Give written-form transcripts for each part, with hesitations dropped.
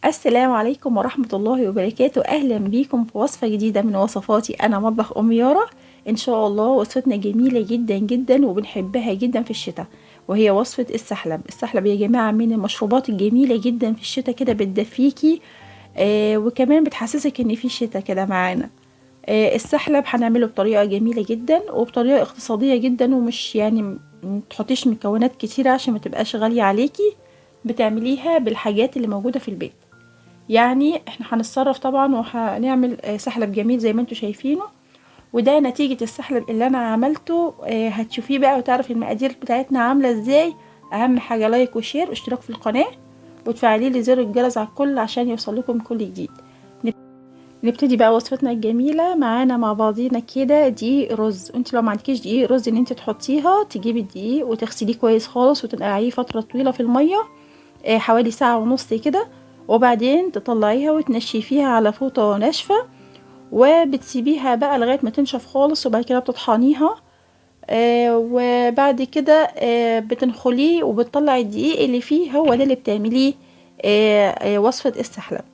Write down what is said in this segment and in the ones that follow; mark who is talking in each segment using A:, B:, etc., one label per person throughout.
A: السلام عليكم ورحمة الله وبركاته. أهلا بيكم في وصفة جديدة من وصفاتي أنا مطبخ أم يارا. إن شاء الله وصفتنا جميلة جدا جدا وبنحبها جدا في الشتاء، وهي وصفة السحلب. السحلب يا جماعة من المشروبات الجميلة جدا في الشتاء، كده بتدفيكي وكمان بتحسسك إن في شتاء كده معانا. السحلب هنعمله بطريقة جميلة جدا وبطريقة اقتصادية جدا، ومش يعني متحطيش مكونات كتيرة عشان ما تبقاش غالية عليكي، بتعمليها بالحاجات اللي موجودة في البيت. يعني احنا هنتصرف طبعا وهنعمل سحلب جميل زي ما انتوا شايفينه، وده نتيجة السحلب اللي انا عملته. هتشوفيه بقى وتعرفي المقادير بتاعتنا عاملة ازاي. اهم حاجة like و share واشتراك في القناة، وتفعلي لي زر الجرس على الكل عشان يوصل لكم كل جديد. نبتدي بقى وصفتنا الجميلة. معانا مع بعضينا كده دقيق رز. انت لو ما عندكيش دقيق رز ان انت تحطيها، تجيبي الدقيق وتغسليه كويس خالص وتنقعيه فترة طويلة في المية، حوالي ساعة ونص كده، وبعدين تطلعيها وتنشفيها على فوطة ناشفة، وبتسيبيها بقى لغاية ما تنشف خالص، وبعد كده بتطحنيها، وبعد كده بتنخليه وبتطلعي الدقيق اللي فيه، هو ده اللي بتعمليه وصفة السحلب.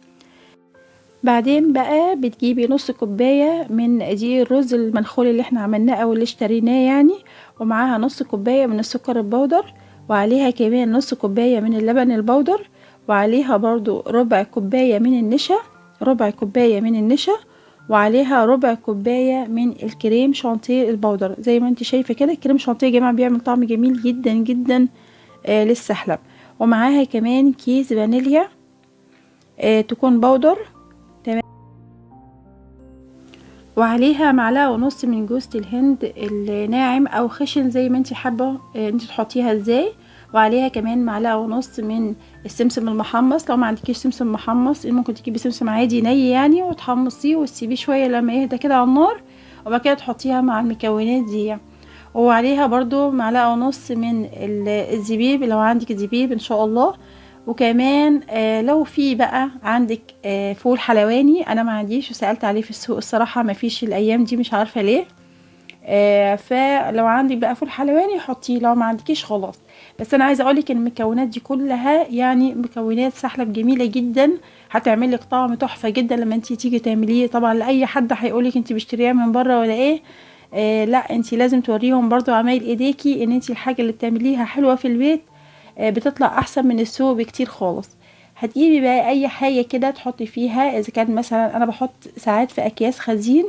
A: بعدين بقى بتجيبي نص كوباية من دقيق الرز المنخول اللي احنا عملناه او اللي اشتريناه يعني، ومعاها نص كوباية من السكر البودر، وعليها كمان نص كوباية من اللبن البودر، وعليها برضو ربع كوباية من النشا، ربع كوباية من النشا، وعليها ربع كوباية من الكريم شانتيه البودر. زي ما انت شايفة كده الكريم شانتيه يا جماعة بيعمل طعم جميل جدا جدا للسحلب. ومعاها كمان كيس فانيليا تكون بودر، تمام. وعليها معلقة ونص من جوزة الهند الناعم او خشن زي ما انت حابة انت تحطيها ازاي. وعليها كمان معلقة ونص من السمسم المحمص. لو ما عندكيش سمسم محمص ممكن تجيبي سمسم عادي ني يعني، وتحمصيه وتسيبيه شوية لما يهدى كده على النار، وبعد كده تحطيها مع المكونات دي. وعليها برضو معلقة ونص من الزبيب لو عندك زبيب ان شاء الله. وكمان لو في بقى عندك فول حلواني، انا ما عنديش وسألت عليه في السوق الصراحة ما فيش الايام دي، مش عارفة ليه. فلو عندك بقى فول حلواني حطيه، لو ما عندكيش خلاص. بس انا عايزه اقولك ان المكونات دي كلها يعني مكونات سحلب جميلة جدا، هتعمل لك طعم تحفة جدا لما انتي تيجي تعمليه. طبعا لاي حد هيقولك انتي بتشتريها من بره ولا ايه، لا انتي لازم توريهم برضو عمايل ايديكي ان انتي الحاجة اللي بتعمليها حلوة في البيت، بتطلع احسن من السوق بكتير خالص. هتجيبي بقى اي حاجة كده تحطي فيها، اذا كان مثلا انا بحط ساعات في اكياس خزين،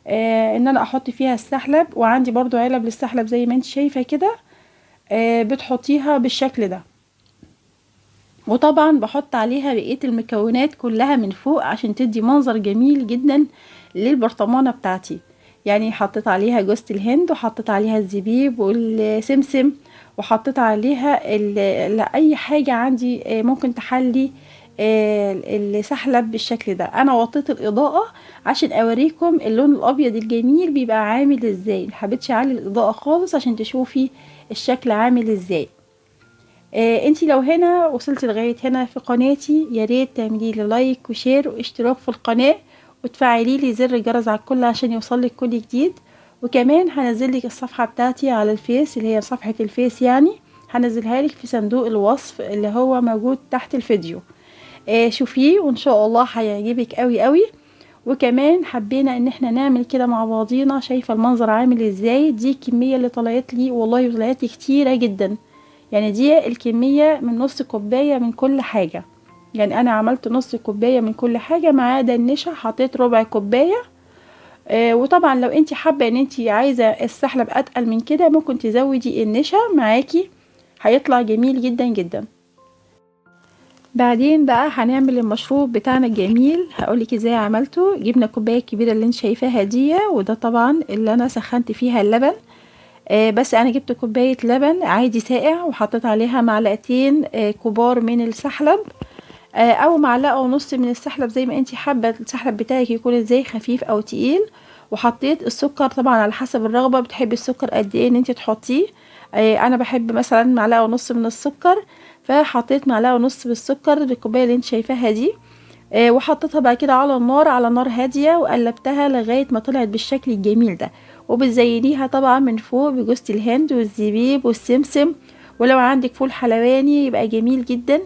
A: ان انا احط فيها السحلب، وعندي برضو علب للسحلب زي ما انت شايفه كده، بتحطيها بالشكل ده. وطبعا بحط عليها بقية المكونات كلها من فوق عشان تدي منظر جميل جدا للبرطمانه بتاعتي. يعني حطيت عليها جوزة الهند، وحطيت عليها الزبيب والسمسم، وحطيت عليها اي حاجة عندي ممكن تحلي السحلب بالشكل ده. انا وطيت الاضاءة عشان اوريكم اللون الابيض الجميل بيبقى عامل ازاي، ما حبيتش اعلي الاضاءة خالص عشان تشوفي الشكل عامل ازاي. انتي لو هنا وصلتي لغاية هنا في قناتي، يا ريت تعملي لي like و share واشتراك في القناة، وتفعلي لي زر الجرس على الكل عشان يوصلك كل جديد. وكمان هنزل لك الصفحة بتاعتي على الفيس اللي هي صفحة الفيس، يعني هنزلها لك في صندوق الوصف اللي هو موجود تحت الفيديو، شوفيه وان شاء الله هيعجبك قوي قوي. وكمان حبينا ان احنا نعمل كده مع بعضينا. شايفه المنظر عامل ازاي؟ دي الكمية اللي طلعت لي، والله طلعت لي كتيرة جدا، يعني دي الكمية من نص كوباية من كل حاجة. يعني انا عملت نص كوباية من كل حاجة ما عدا النشا، حطيت ربع كوباية. وطبعا لو انت حابة ان انت عايزه السحلب اتقل من كده ممكن تزودي النشا معاكي، هيطلع جميل جدا جدا. بعدين بقى هنعمل المشروب بتاعنا الجميل، هقولك ازاي عملته. جبنا الكوباية الكبيرة اللي انت شايفاها دي، وده طبعا اللي انا سخنت فيها اللبن، بس انا جبت كوباية لبن عادي ساقع، وحطيت عليها معلقتين كبار من السحلب، او معلقه ونص من السحلب زي ما انت حابة السحلب بتاعك يكون ازاي، خفيف او تقيل. وحطيت السكر طبعا على حسب الرغبة، بتحبي السكر قد ايه ان انت تحطيه. انا بحب مثلا معلقه ونص من السكر، فحطيت معلقه ونص بالسكر بالكوبايه اللي انت شايفاها دي، وحطيتها بعد كده على النار، على نار هادية، وقلبتها لغاية ما طلعت بالشكل الجميل ده. وبتزينيها طبعا من فوق بجوزة الهند والزبيب والسمسم، ولو عندك فول حلواني يبقى جميل جدا.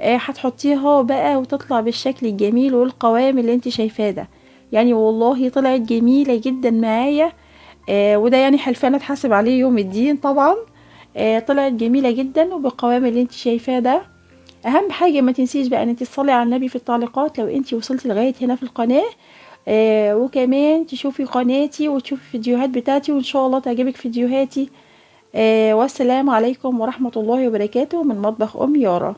A: هتحطيها بقى وتطلع بالشكل الجميل والقوام اللي انت شايفاه ده. يعني والله طلعت جميلة جدا معايا، وده يعني حلفانة اتحاسب عليه يوم الدين طبعا. طلعت جميلة جدا وبالقوام اللي انت شايفاه ده. اهم حاجة ما تنسيش بقى ان انت تصلي على النبي في التعليقات لو انت وصلتي لغاية هنا في القناة، وكمان تشوفي قناتي وتشوفي فيديوهات بتاعتي، وان شاء الله تعجبك فيديوهاتي. والسلام عليكم ورحمة الله وبركاته من مطبخ أم يارا.